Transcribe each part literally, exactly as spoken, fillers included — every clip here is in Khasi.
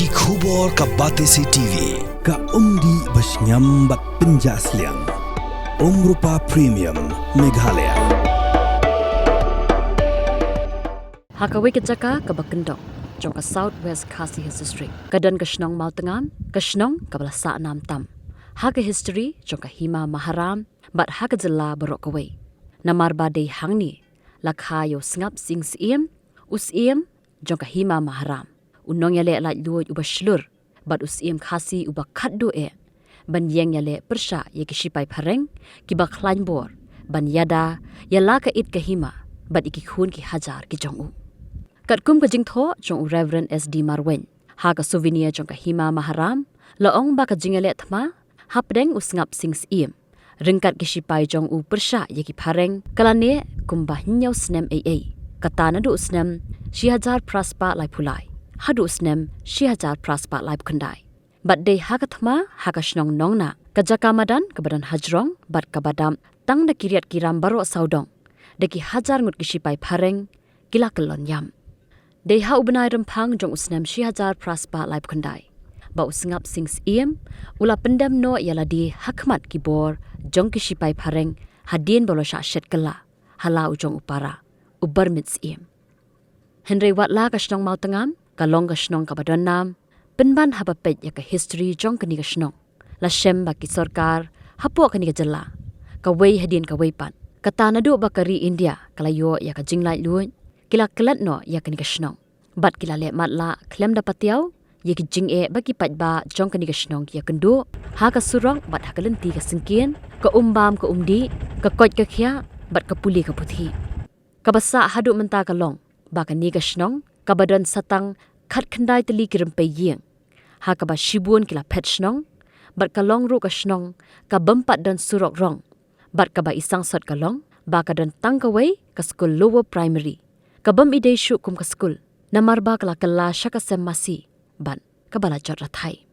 Ki khubor ka Batesi T V, ka umdih ba shngiam bad pynjah sliang. Umrupa Premium, Meghalaya. Ha kawei ka jaka kaba kyndong jong ka South West Khasi Hills District, ka don ka shnong Mawtngam, ka shnong kaba la sah nam tam ha ka history jong ka Hima Maharam bad ha ka jylla baroh kawei. Namar ba dei hangne la kha ïa u Sngap Sing Syiem, u syiem jong ka Hima Maharam, u nongïaleh laitluid uba shlur bad u syiem Khasi uba khatduh eh ban ïeng ïaleh pyrshah ïa ki shipai phareng kiba khlaiñ bor ban ïada ïa la ka it ka hima bad ïa ki khun ki hajar ki jong u. Katkum ka jingthoh jong u Reverend S D Marwein ha ka souvenir jong ka Hima Maharam, la ong ba ka jingïaleh thma hapdeng u Sngap Sing Syiem ryngkat ki shipai jong u pyrshah ïa ki phareng ka la neh kumba hynñiew snem ei ei, kata naduh u snem shi hajar phra spah laiphew lai haduh u snem shi hajar phra spah laiphew khyndai. Bad dei ha ka thma ha ka shnong Nongna, ka jaka madan kaba don hajrong bad kaba dap tang da ki riat ki ram baroh sawdong, da ki hajar ngut ki shipai phareng ki la kyllon ïam. Dei ha u bnai Rymphang jong u snem shi hajar phra spah laiphew khyndai ba u Sngap Sing Syiem u la pyndem noh ïa lade ha khmat ki bor jong ki shipai phareng hadien ba u la shah shet kylla ha la u jong u para, u Byrmit Syiem. Hynrei wat la ka shnong Mawtngam ka long ka shnong kaba don nam, pynban haba peit ïa ka history jong kane ka shnong, la shem ba ki sorkar hapoh kane ka jylla, kawei hadien kawei pat, kata naduh ba ka ri India ka la ïoh ïa ka jinglaitluid, ki la klet noh ïa kane ka shnong bad ki la leh matlah khlem da patiaw ïa ki jingeh ba ki paidbah jong kane ka shnong ki ïakynduh ha ka surok bad ha ka lynti ka syngkien, ka um bam ka um dih, ka koit ka khiah bad ka pule ka puthi. Kaba sah haduh mynta ka long ba kane ka shnong kaba don sa tang khatkhyndai tylli ki rympei ïing, ha kaba shibun ki la phet shnong, bad ka long ruh ka shnong ka bym pat don surok rong, bad kaba i sangsot ka long ba ka don tang kawei ka skul lower primary, ka bym i dei shuh kum ka skul namar ba ka la kylla sha ka sem masi bad kaba la jot rathai.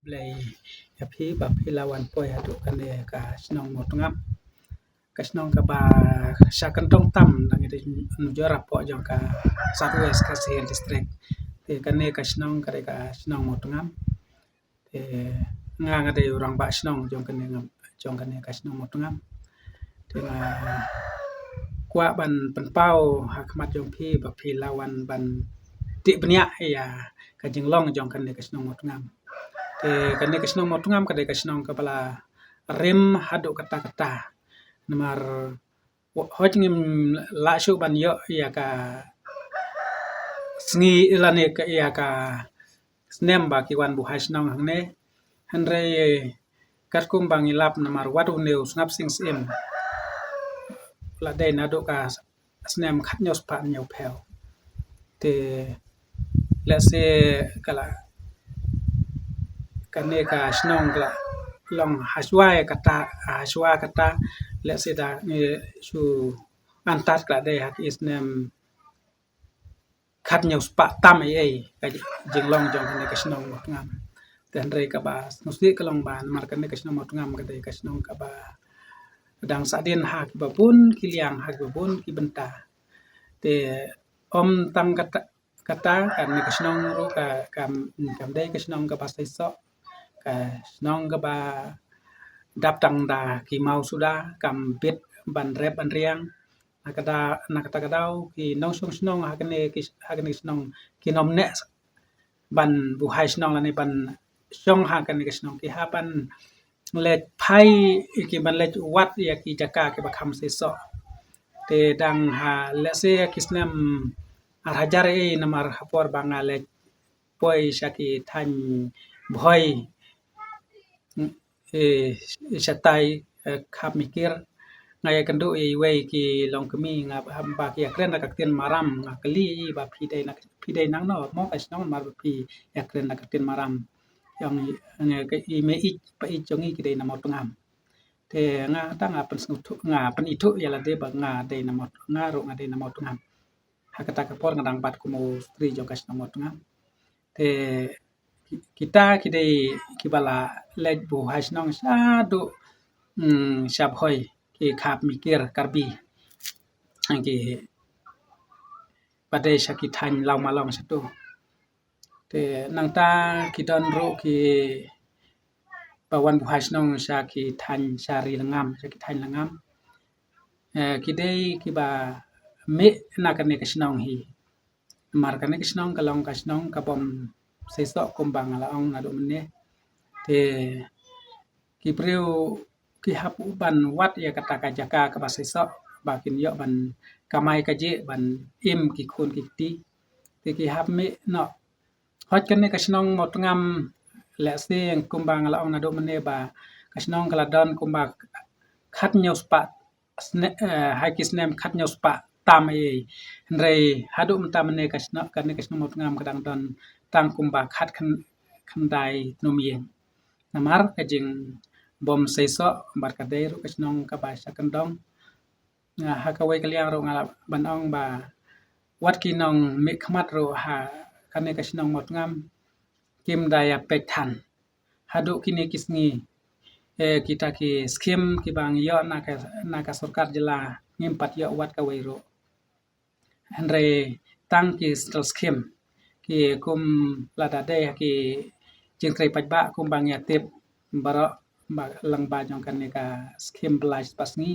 Blei ïa phi ba phi la wan poi haduh kane ka shnong Mawtngam, ka shnong kaba sha kyndong tam dang ïa nujor hapoh jong ka South West Khasi Hills District. Te kane ka shnong ka dei ka shnong Mawtngam. Te nga nga dei u rangbah shnong jong kane, jong kane ka shnong Mawtngam. Te nga kwah ban pynpaw ha khmat jong phi ba phi la wan ban tih bniah ïa ka jinglong jong kane ka shnong Mawtngam. Te kane ka shnong Mawtngam ka dei ka shnong kaba la rim haduh katta katta. Namar hooid ngim lah shuh ban ïoh ïa ka sngi lane ka, ïa ka snem ba ki wan buhai shnong hangne. Hynrei katkum ba ngi lap namar wat une u Sngap Sing Syiem la dei naduh ka snem khathynñiew spah hynñiewphew. Te lehse ka la, kane ka shnong ka la long hashwa kata, hashwa kata, lehse da ngi shu antad ka la dei ha ki snem khathynñiew spah tam ei ei ka jinglong jong kane ka shnong Mawtngam. Te hynrei kaba sngewsih ka long ba namar kane ka shnong Mawtngam ka dei ka shnong kaba dang sah dien ha kiba bun ki liang, ha kiba bun ki bynta. Te ym tang kata, kata kane ka shnong ruh ka, kam, kam dei ka shnong kaba seisoh, ka shnong kaba dap tang da ki maw suda, kam bit ban rep ban riang. Na kata, na kata ka daw ki nongshong shnong ha kane ki, ha kane ka shnong kin ym neh ban buhai shnong lane ban shong ha kane ka shnong, ki hap ban leit phai, ki ban leit wad ïa ki jaka kiba kham seisoh. Te dang ha lehse ki snem ar hajar ei, namar ha por ba nga leit poi sha ki thaiñ Bhoi, eh, shatai, eh, Khap Mikir, nga ïakynduh ïa iwei ki longkmie, nga ba ki ïakren da ka ktien Maram, nga kylli ïa i ba phi dei na, phi dei nangno mo ka shnong, namar ba phi ïakren da ka ktien Maram. Ïa nga, nga ka i mei ïeit pa ïeit jong ngi ki dei na Mawtngam. Te nga, tang nga pynsngewthuh, nga pynithuh ïa lade ba nga dei na Mawt-, nga ruh nga dei na Mawtngam. Ha kata ka por nga dang bat kum u stri jong ka shnong Mawtngam. Te ki-, kita ki dei kiba la leit buhai shnong shaduh, mm, sha Bhoi, ki Khap Mikir Karbi. Ki ba dei sha ki thaiñ Lawmalong shatu. Te nangta ki don ruh ki ba wan buhai shnong sha ki thaiñ, sha ri Lyngngam, sha ki thaiñ Lyngngam. Eh, ki dei kiba mih na kane ka shnong hi. Namar kane ka shnong ka long ka shnong ka bym seisoh kumba nga la ong naduh mynne. Te ki briew ki hap ban wad ïa kata ka jaka kaba seisoh ba kin ïoh ban kamai kajih, ban im ki khun ki kti. Te ki hap mih noh. Hooid, kane ka shnong Mawtngam, lehse kumba nga la ong naduh mynne ba ka shnong ka la don kumba khathynñiew spah sne-, eh, ha ki snem khathynñiew spah tam ei. Hynrei haduh mynta mynne ka shnong, kane ka shnong Mawtngam ka dang don tang kumba khat khyn-, khyndai tnum ïing. Namar ka jingbym seisoh bad ka dei ruh ka shnong kaba sha kyndong. Nga ha kawei ka liang ruh nga lah ban ong ba wat ki nongmihkhmat ruh ha kane ka shnong Mawtngam kim da ïa peit than. Haduh kine ki sngi, eh, kita ki skim kiba ngi ïoh na ka, na ka sorkar jylla ngim pat ïoh wat kawei ruh. Hynrei tang ki central skim, ki kum lada dei ha ki jingtrei paidbah kumba ngi ïa tip baroh ba lyngba jong kane ka skim Blai Spah Sngi,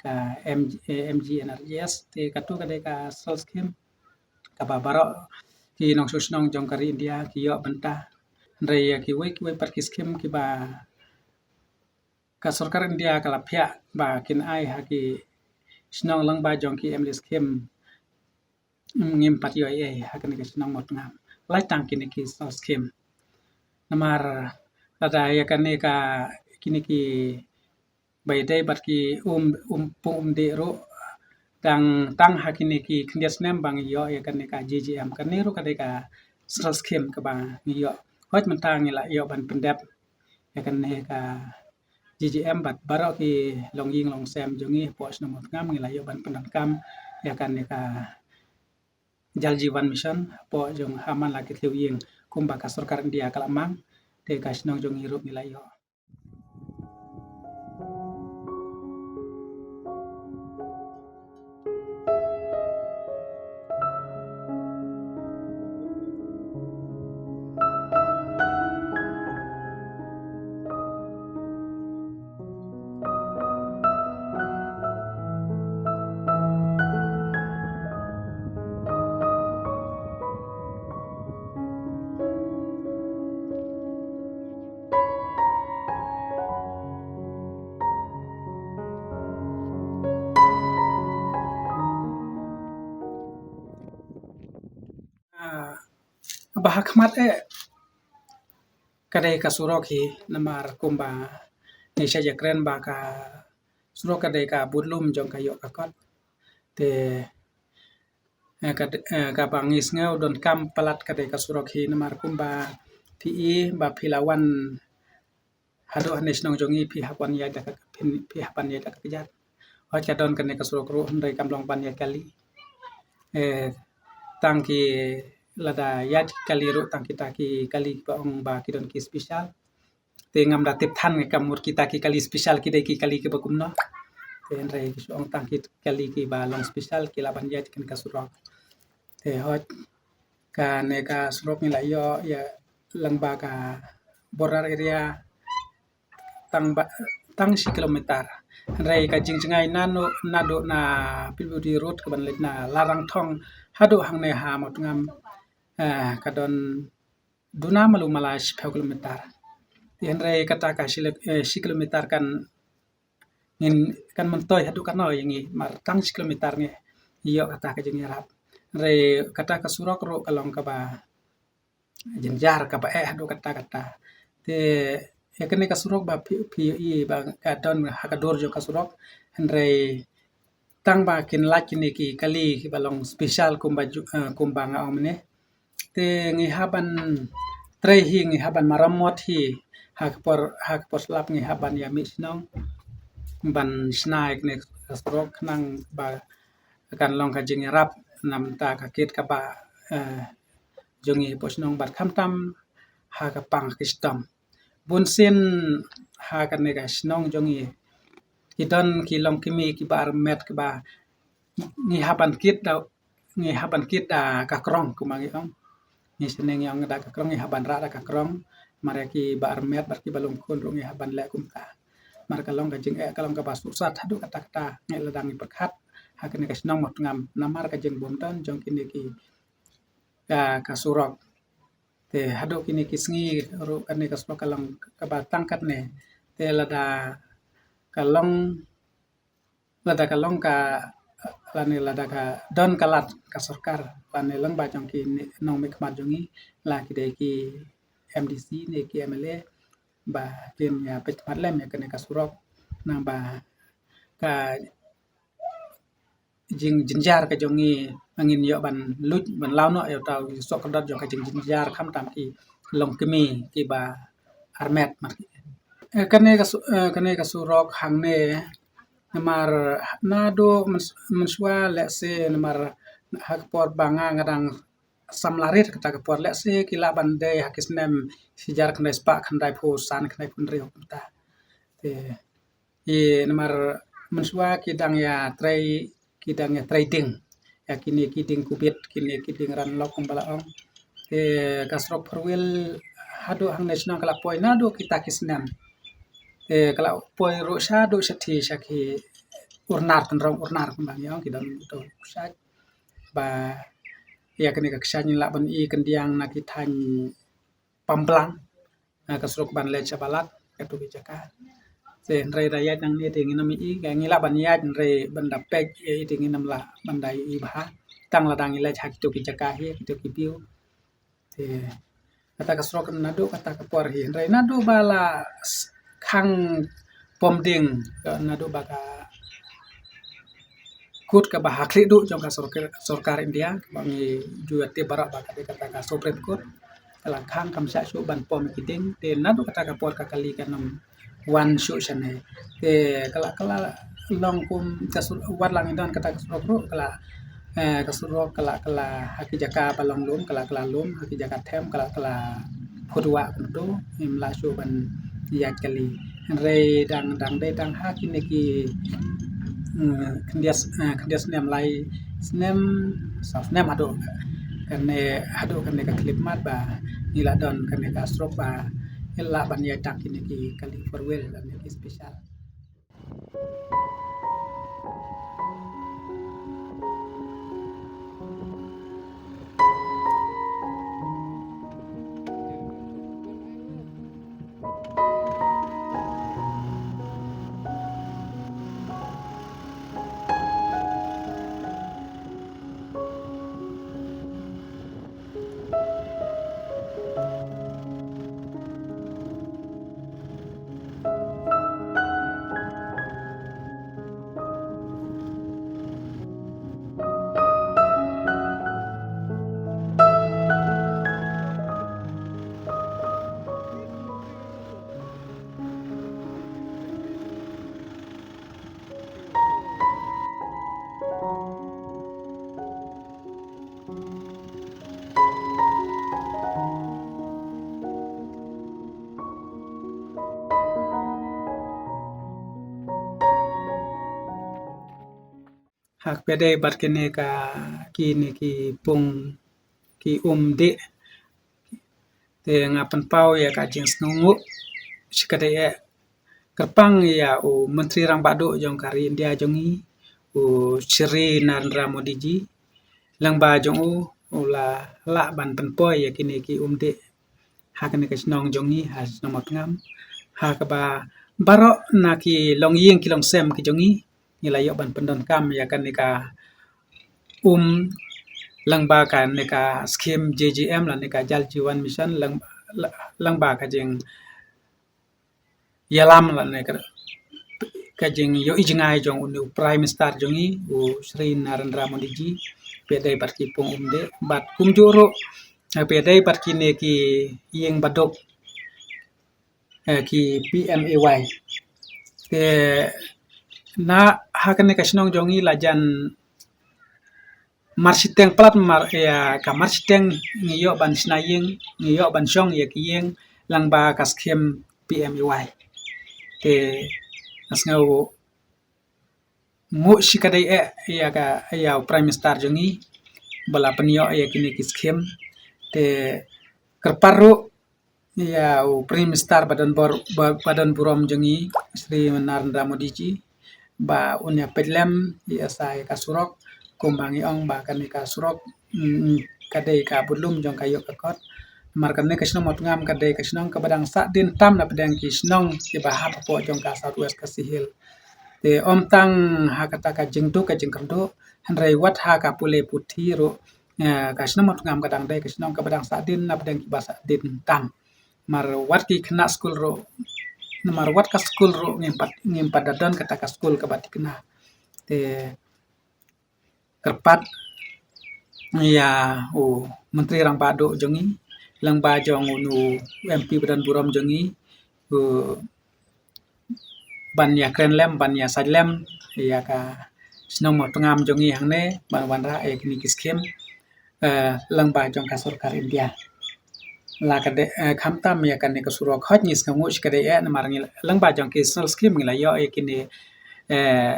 ka M G, eh, M G N R G S, te katu ka dei ka central skim kaba baroh ki nongshong shnong jong ka ri India ki ïoh bynta. Hynrei ïa kiwei kiwei pat ki skim kiba ka sorkar India ka la phiah ba kin ai ha ki shnong lyngba jong ki M L A skim, mm, ngim pat ïoh ei ei ha kane ka shnong Mawtngam. Lait tang kine ki central skim. Namar lada ïa kane ka, kine ki ba ïadei bad ki um, um, pung um dih ruh, tang, tang ha kine ki khyndiat snem ba ngi ïoh ïa kane ka G G M. Kane ruh ka dei ka central skim kaba ngi ïoh. Hooid, mynta ngi la ïoh ban pyndep ïa kane ka G G M bad baroh ki longïing longsem jong ngi hapoh shnong Mawtngam ngi la ïoh ban pyndonkam ïa kane ka Jal Jeevan Mission hapoh jong, ha man la ki thliew ïing kumba ka sorkar India ka la mang, te ka shnong jong ngi ruh ngi la ïoh. Ah, ba ha khmat eh ka dei ka surok hi, namar kumba ngi shait ïakren ba ka surok ka dei ka budlum jong ka ïoh ka kot. Te, eh, ka, eh, kaba ngi sngew donkam palat ka dei ka surok hi, namar kumba phi i ba phi la wan haduh hane shnong jong ngi phi hap ban ïaid da ka, phi, phi hap ban ïaid da ka kjat. Hooid, ka don kane ka surok ruh hynrei kam long ban ïaid kali. Eh, tang ki lada ïaid kali ruh tang kita ki kali kiba ong ba ki don ki special. Te ngam da tip than ngi ka mut kita ki kali special ki dei ki kali kiba kumno. Te hynrei ki shu ong tang ki kali kiba long special ki lah ban ïaid kane ka surok. Te hooid, kane ka surok ngi la ïoh ïa lyngba ka border area tang ba, tang shi kilometer. Hynrei ka jingjngai naduh, naduh na P W D road kaban leit na Larangthong haduh hangne ha Mawtngam, eh, ka don duna malu mala shiphew kilometer. Te hynrei kata ka shi, eh, shi kilometer kan ngin, kan myntoi haduh katno ïa ngi, mar tang shi kilometer ngi ïoh kata ka jingïarap. Hynrei kata ka surok ruh ka long kaba jynjar, kaba eh haduh katta katta. Te ïa kane ka surok ba phi, phi ïohi ba ka don ha ka dur jong ka surok, hynrei tang ba kin lait kine ki kali kiba long special kumba ju-, eh, kumba nga ong mynne. Te ngi hap ban trei hi, ngi hap ban maramot hi, ha ka por, ha ka por slap ngi hap ban ïa mih shnong ban shna ïa kane ka surok khnang ba kan long ka jingïarap na bynta ka kit kaba, eh, jong ngi hapoh shnong bad khamtam ha ka pang ka shitom. Bunsien ha kane ka shnong jong ngi ki don ki longkmie kiba armet kiba ngi hap ban kit da, ngi hap ban kit da ka krong kumba ngi ong. Ngi shane ngi ong da ka krong, ngi hap ban rah da ka krong. Namar ïa ki ba armet bad ki ba long khun ruh ngi hap ban leh kumta. Namar ka long ka jingeh, ka long kaba suk sat haduh katta katta, ngi lada ngi pyrkhat ha kane ka shnong Mawtngam namar ka jingbym don jong kine ki, ah, ka surok. Te haduh kine ki sngi ruh kane ka surok ka long kaba tang katne. Te lada ka long, lada ka long ka, lane lada ka don ka lad ka sorkar, lane lyngba jong ki nongmihkhmat jong ngi, la ki dei ki M D C ne ki M L A, ba kin ïa peit khmat lem ïa kane ka surok, naba ka jingjynjar ka jong ngi, ngin ïoh ban lut, ban law noh ïa uta u soh kordor jong ka jingjynjar, khamtam ki longkmie kiba armet. Namar ki, eh, kane ka su-, eh, kane ka surok hangne, namar naduh myn-, mynshuwa, lehse namar ha ka por ba nga, nga dang samla rit, kata ka por lehse ki lah ban dei ha ki snem shi hajar khyndai spah khyndaiphew san, khyndaiphew hynriew kumta. Te, ïa, namar mynshuwa ki dang ïa trei, ki dang ïa trei ding. Ïa kine ki ding kubit, kine ki ding ranlok kumba la ong. Te ka surok four wheel haduh hangne shnong ka la poi naduh kita ki snem. Te ka la poi ruh shaduh shathie sha ki urnar, tynrong urnar kumba ngi ong, ki don uto u kshaid. Ba ïa kane ka kshaid ngi lah ban i khyndiat na ki thaiñ Pamblang, ah, ka surok ban leit sha Balat, kato ki jaka. Te hynrei da ïaid nangne te ngin ym i, ka ngi lah ban ïaid, hynrei ban da peit ïa i te ngin ym lah ban da i bha. Tang lada ngi leit ha kito ki jaka hi, kito ki view. Te kata ka surok naduh kata ka por hi, hynrei naduh ba la s-, khang pom ding, eh, naduh ba ka kut kaba ha khlieh duh jong ka sorkar, sorkar India, kaba ngi ju ïatip baroh ba ka dei kata ka Supreme Court, ka la khang kam shah shuh ban pom ki ding, te naduh kata ka por ka kali kan ym wan shuh shane. Te ka la, ka la long kum ka sur-, wat la ngi don kata ka surok ruh, ka la, eh, ka surok ka la, ka la ha ki jaka ba long lum, ka la, ka la lum, ha ki jaka them, ka la, ka la phut wah kumto, ngim lah shuh ban ïaid kali. Hynrei dang, dang dei tang ha kine ki, mm, khyndiat, eh, khyndiat snem, lai snem, saw snem haduh kane, haduh kane ka khyllipmat ba ngi la don kane ka surok ba ngi lah ban ïaid tang kine ki kali four wheel, kine ki special. Ha kaba ïadei bad kine ka, kine ki pung, ki um dih, te nga pynpaw ïa ka jingsngewnguh shikatdei eh kyrpang ïa u Myntri Rangbah Duh jong ka ri India jong ngi, u Shri Narendra Modi ji. Lyngba jong u, u la lah ban pynpoi ïa kine ki um dih ha kane ka shnong jong ngi, ha shnong Mawtngam, ha kaba baroh na ki longïing ki longsem ki jong ngi, ngi la ïoh ban pyndonkam ïa kane ka um lyngba kane ka skhim J J M lane ka Jal Jeevan Mission, lyng-, lyngba ka jing ïalam lane ka, ka jingïohi jngai jong une u Prime Minister jong ngi, u Shri Narendra Modi ji, kaba ïadei bad ki pung um dih, bad kumjuh ruh kaba ïadei bad kine ki ïing baduk, eh, ki P M A Y. Te na ha kane ka shnong jong ngi la jan marshiteng palat mar, ïa ka marshiteng ngi ïoh ban shna ïing, ngi ïoh ban shong ïa ki ïing lyngba ka skhim P M A Y. Te nga sngewnguh shikatdei eh ïa ka, ïa u Prime Minister jong ngi ba la pynïoh ïa kine ki skhim. Te kyrpad ruh ïa u Prime Minister ba don bor-, ba, ba don burom jong ngi, Shri Narendra Modi ji, ba un ïa peit lem ïa sa ïa ka surok, kumba ngi ong ba kane ka surok, mm, ka dei ka budlum jong ka ïoh ka kot. Namar kane ka shnong Mawtngam ka dei ka shnong kaba dang sahdien tam na pdeng ki shnong kiba hap hapoh jong ka South West Khasi Hills. Te ym tang ha kata ka jingduk ka jingkyrduh, hynrei wat ha ka pule puthi ruh, eh, ka shnong Mawtngam ka dang dei ka shnong kaba dang sahdien na pdeng kiba sahdien tam. Namar wat ki khynnah skul ruh, namar wat ka skul ruh ngim pat, ngim pat da don kata ka skul kaba thikna. Te kyrpad ïa u Myntri Rangbah Duh jong ngi, lyngba jong u, u M P ba don burom jong ngi, u ban ïa kren lem, ban ïa sait lem ïa ka shnong Mawtngam jong ngi hangne, ban wanrah ïa kine ki skim, eh, lyngba jong ka sorkar India. La ka dei, eh, khamtam ïa kane ka surok, hooid ngi sngewnguh shi kadei eh, namar ngi lyngba jong ki central skim ngi la ïoh ïa kine, eh,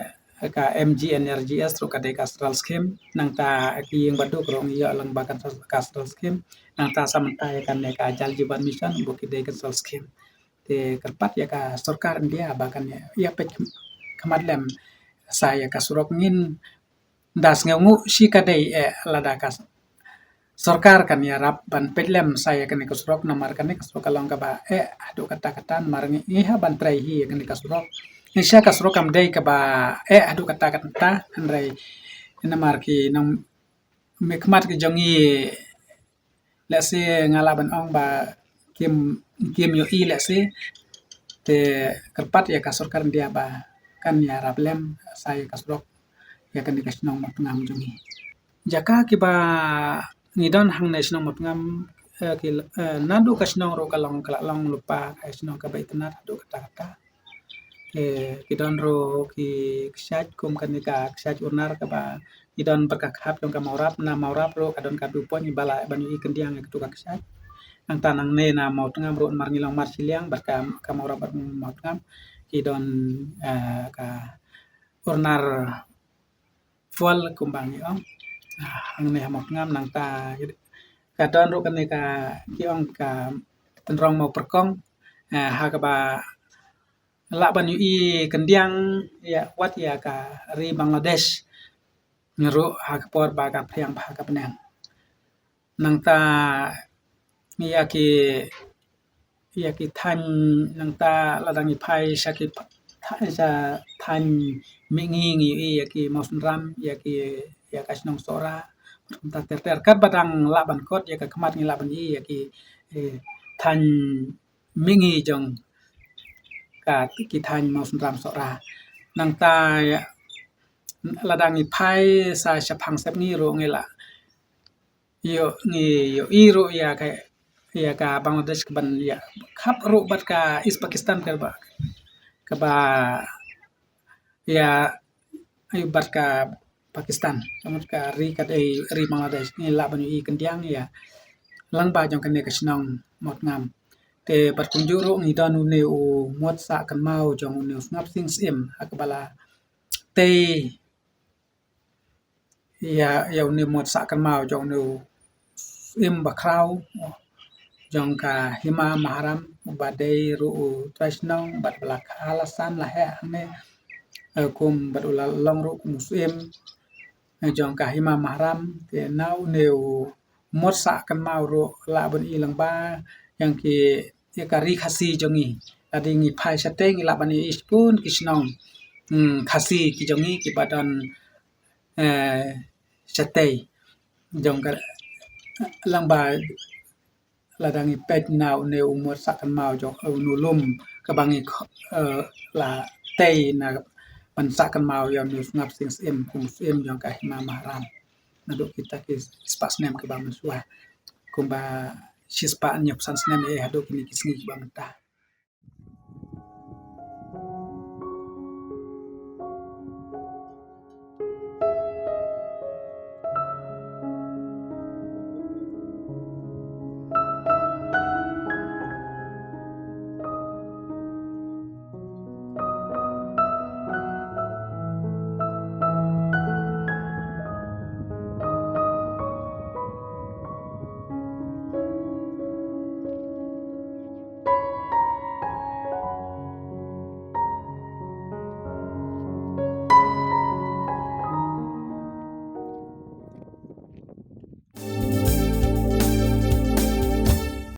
ka M G N R G S ruh ka dei ka central skim, nangta ki ïing ba duk ruh ngi ïoh lyngba ka central skim, nangta sa mynta ïa kane ka Jal Jeevan Mission ruh ki dei ka central skim. Te kyrpad ïa ka sorkar India ba kan ïa, ïa peit khmat lem sa ïa ka surok, ngin da sngewnguh shi kadei eh lada ka sorkar kan ïarap ban peit lem sa ïa kane ka surok, namar kane ka surok ka long kaba eh haduh katta katta, namar ngi, ngi hap ban trei hi ïa kane ka surok. Ngi sha ka surok kam dei kaba eh haduh katta katta, hynrei namar ki nongmihkhmat ki jong ngi, lehse nga lah ban ong ba kim, kim ïohi lehse. Te kyrpad ïa ka sorkar India ba kan ïarap lem sa ïa ka surok ïa kane ka shnong Mawtngam jong ngi. Jaka kiba ngi don hangne shnong Mawtngam, eh, ki, eh, naduh ka shnong ruh ka long, ka la long lypa ka shnong kaba itynnad haduh katta katta. Eh, ki don ruh ki kshaid kum kane ka kshaid Urnar kaba ngi don bad ka khap jong ka Mawrap, na Mawrap ruh ka don ka view point ba lah ban ïohi khyndiat ïa katu ka kshaid. Nangta nangne na Mawtngam ruh namar ngi long marshiliang bad ka, ka Mawrap bad Mawtngam ki don, eh, ka Urnar Fall kumba ngi ong. Ah, hangne ha Mawtngam nangta ka don ruh kane ka ki ong ka tynrong Mawpyrkong, eh, ha kaba lah ban ïohi khyndiat ïa wat ïa ka ri Bangladesh. Ngi ruh ha ka por ba ka phriang bha ka bneng. Nangta ïa ki, ïa ki thaiñ, nangta lada ngi phai sha ki tha-, sha thaiñ mihngi ngi ïohi ïa ki mawsynram, ïa ki, ïa ka shnong Sohra. Nangta ter ter katba dang lah ban kot ïa ka khmat ngi lah ban ïohi ïa ki, eh, thaiñ mihngi jong ka, ki thaiñ mawsynram Sohra. Nangta ïa, lada ngi phai sa shaphang sepngi ruh ngi lah ïoh, ngi ïohi ruh ïa ka, ïa ka Bangladesh kaban ïa khap ruh bad ka East Pakistan kaba, kaba ïa, ïa bad ka Pakistan, ka mut ka ri ka dei ri Bangladesh, ngi lah ban ïohi khyndiat ïa lyngba jong kane ka shnong Mawtngam. Te bad kumjuh ruh ngi don une u mot sah kynmaw jong une u Sngap Sing Syiem ha kaba la tei ïa, ïa une mot sah kynmaw jong une u Syiem bakhraw jong ka Hima Maharam, uba dei ruh u trai shnong bad ba la kha la san la heh hangne, eh, kum bad u la long ruh kum u Syiem, eh, jong ka Hima Maharam. Te na une u mot sah kynmaw ruh lah ban i lyngba ïa ki, ïa ka ri Khasi jong ngi. Lada ngi phai shatei ngi lah ban i shibun ki shnong, hmm, Khasi ki jong ngi kiba don, eh, shatei jong ka lyngba. Lada ngi peit na une u mot sah kynmaw jong, eh, une u lum kaba ngi kh-, eh, la tei na ban sah kynmaw ïa une u Sngap Sing Syiem kum u Syiem jong ka Hima Maharam. Naduh kita ki spah snem kiba mynshuwa. Kumba shispah hynñiewphew san snem eh haduh kine ki sngi kiba mynta.